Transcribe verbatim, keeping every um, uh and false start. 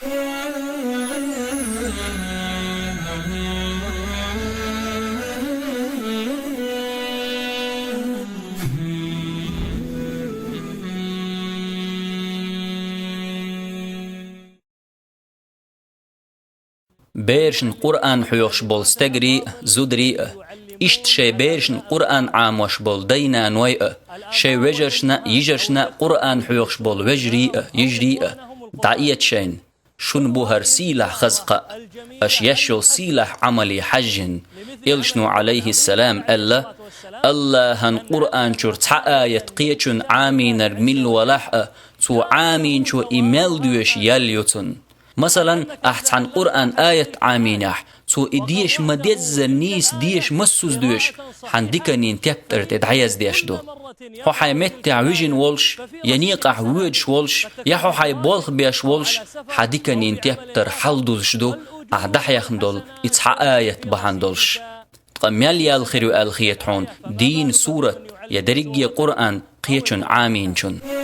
Берашна Къуръан хьоьхуш болу стегарий а, зударий а, иштта шайн берашна Къуръан Ӏамош болу дай-наной а, шайн вежаршна а, йижаршна а Къуръан хьоьхуш болу вежарий а, йижарий а, дӀаэца шайна, шуна бу хӀара сийлахь хаза кхаъ, аша еш йолу сийлахь Ӏамале хьаьжжина. Элчано, Ӏалайхиссалам, аьлла: «АллахӀан Къуръан чуьра цхьа аят кхечунна Ӏамийнарг милла валахь а, цо Ӏамийначо и мел доьшу ял ю цунна». Масалан, ахь цхьана Къуръан аят Ӏамийнехь, цо и деша ма-деззара нийса деша массо а доьшу, хьан диканийн тептар тӀе дӀаяздеш ду. Хьо хьайн меттехь вижина волуш, я некъахь воьдуш волуш, я хьо хьайн болх беш волуш, хьан диканийн тептар хьалдузуш ду, ахь дӀахьехна долу и цхьа аят бахьана долуш. Ткъа мел ял хир ю аьлла хета хьуна дийнан сурат я дерриге Къуръан кхечунна Ӏамийначунна?